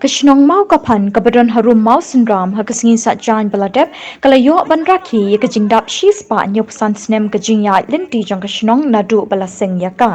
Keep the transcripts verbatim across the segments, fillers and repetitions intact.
Ka shnong Mawkaphan kaba don harum Mawsynram ha ka sngi Saitjaiñ ba la dep ka la ïoh ban rakhe ïa ka jingdap shispah hynñiewphew san snem ka jingïaid lynti jong ka shnong naduh ba la seng ïa ka.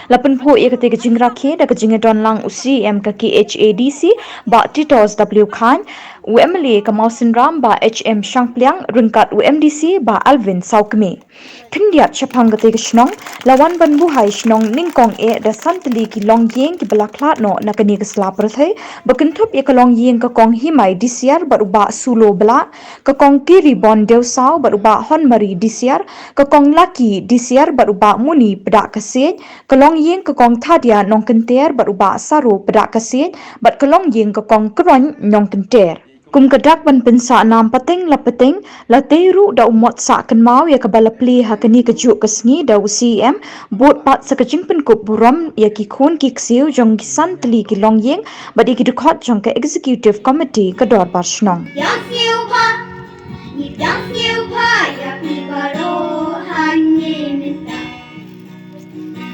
La pynphuh ïa katei ka jingrakhe da ka jingïadon lang u C E M ka K H A D C, Bah Titossw Chyne, u M L A ka Mawsynram Bah H M Shangpliang, ryngkat u M D C Bah Alvin Sawkmie. Khyndiat shaphang katei ka shnong, la wan ban buhai shnong nyngkong eh da san tylli ki longïing kiba la khlad noh na kane ka sla pyrthei, ba kynthup ïa ka longïing ka Kong Himai Disiar bad u Bah Sulo Blah, ka Kong Kiribon Dewsaw bad u Bah Honmari Disiar, ka Kong Lucky Disiar bad u Bah Muni Pdah Kasiej, ka longïing ka Kong Thadia Nongkynter bad u Bah Saro Pdah Kasiej, bad ka longïing ka Kong Kroiñ Nongkynter. Kum ka dak ban pynsah nam pateng la pateng, la tei ruh da u mot sah kynmaw ïa kaba la plie ha kane kajuh ka sngi da u C E M, bud pat sa ka jingpynkup burom ïa ki khun ki ksiew jong ki san tylli ki longïing bad ïa ki dkhot jong ka Executive Committee ka Dorbar Shnong. Yang siew pha, yang siew pha, ïa phi baroh hangne mynta.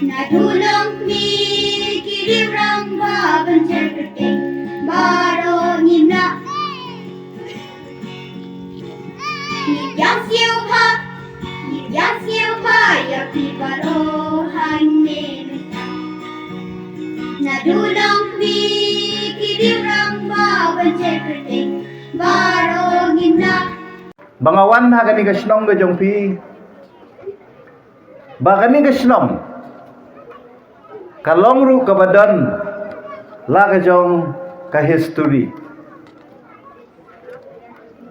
Naduh long kmie ki riewrangbah ban jer kyrteng baroh ngim lah. Ngi ïa siew bha, ngi ïa siew bha ïa phi baroh hangne mynta. Naduh long kmie ki riewrangbah ban jer kyrteng baroh ngim lah. Ba nga wan ha kane ka shnong ka jong phi. Ba kane ka shnong ka long ruh kaba don la ka jong ka history.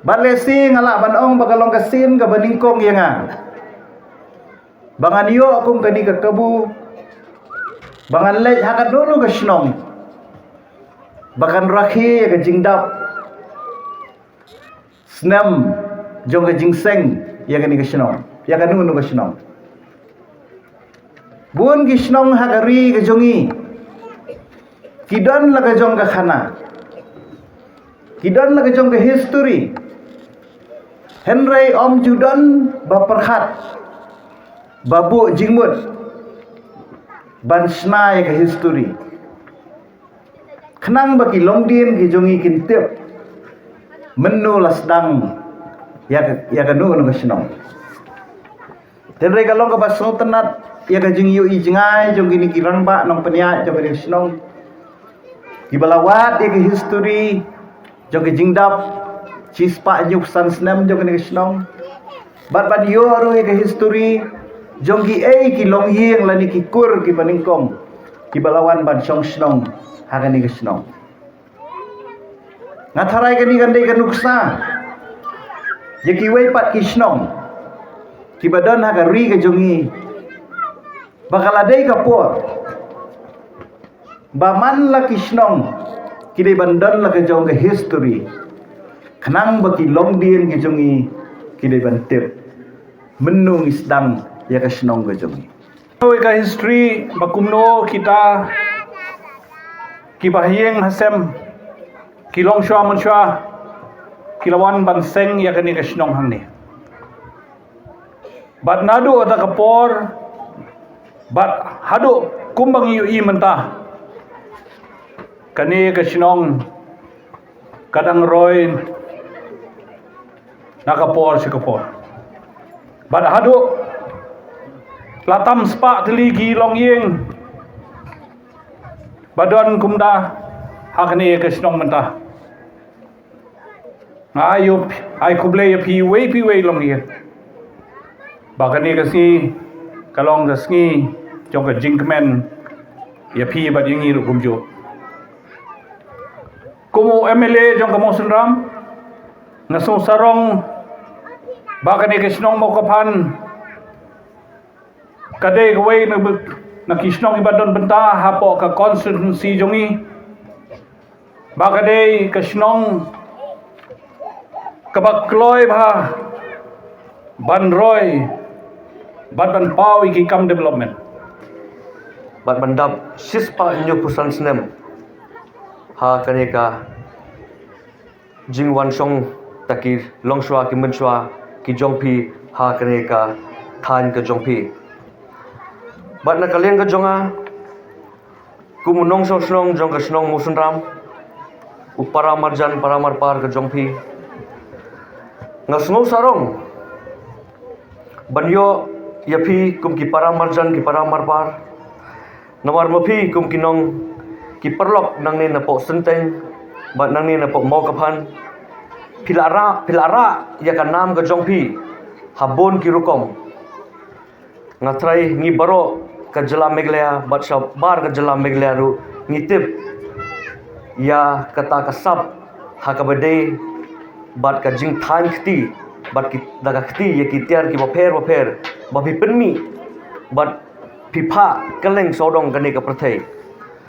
Bad lehse nga lah ban ong ba ka long ka sien kaba nyngkong ïa nga ba ngan ïoh kum kane ka kabu ba ngan leit ha kano kano ka shnong ba kan rakhe ïa ka jingdap snem jong ka jingseng ïa kane ka shnong, ïa kano kano ka shnong. Bun ki shnong ha ka ri ka jong ngi ki don la ka jong ka khana, ki don la ka jong ka history. Hynrei ym ju don ba pyrkhat, ba buh jingmut ban shna ïa ka history. Khnang ba ki longdien ki jong ngi kin tip mynno la sdang ïa ka, ïa kano kano ka shnong. Hynrei ka long kaba sngewtynnat ïa ka jingïohi jngai jong kine ki rangbah nongpynïaid jong kane ka shnong kiba la wad ïa ka history jong ka jingdap shispah hynñiewphew san snem jong kane ka shnong. Bad ban ïoh ruh ïa ka history jong kiei ki longïing lane ki kur kiba nyngkong kiba la wan ban shong shnong ha kane ka shnong. Nga tharai kane kan dei ka nuksa ïa kiwei pat ki shnong kiba don ha ka ri ka jong ngi ba ka la dei ka por ba man la ki shnong ki dei ban don la ka jong ka history, khnang ba ki longdien ki jong ngi ki dei ban tip mynno ngi sdang ïa ka shnong ka jong ngi. Oi ka history ba kumno kita kiba ha ïing ha sem, ki longshuwa mynshuwa ki la wan ban seng ïa kane ka shnong hangne. Bad naduh kata ka por bad haduh kumba ngi ïohi mynta, kane ka shnong ka dang roi na ka por sha ka por. Bad haduh la tam spah tylli ki longïing ba don kumta ha kane ka shnong mynta. Nga ai ïa phi, ai khublei ïa phi iwei pa iwei longïing ba kane ka sngi ka long ka sngi jong ka jingkmen ïa phi bad ïa ngi ruh kumjuh. Kum u M L A jong ka Mawsynram, nga sngewsarong ba kane ka shnong Mawkaphan ka dei kawei na, na ki shnong kiba don bynta hapoh ka constituency jong ngi, ba ka dei ka shnong kaba kloi bha ban roi bad ban paw ïa ki kam development bad ban dap shispah hynñiewphew san snem ha kane ka jingwan shong da ki longshuwa ki mynshuwa ki jong phi ha kane ka thaiñ ka jong phi. Bad na ka liang ka jong nga kum u nongshong shnong jong ka shnong Mawsynram, u para marjan para marpar ka jong phi. Nga sngew sarong ban ïoh ïa phi kum ki para marjan ki para marpar. Namar ma phi kum ki nong ki paralok nangne na poh Synteng bad nangne na poh Mawkaphan, phi la rah phi la rah ïa ka nam ka jong phi ha bun ki rukom. Nga trai ngi baroh ka jylla Meghalaya bad shabar ka jylla Meghalaya ruh ngi tip ïa kata ka sap ha kaba dei bad ka jingthaiñ kti bad ki da ka kti ïa ki tiar ki bapher bapher ba phi pynmih bad phi phah kylleng sawdong kane ka pyrthei.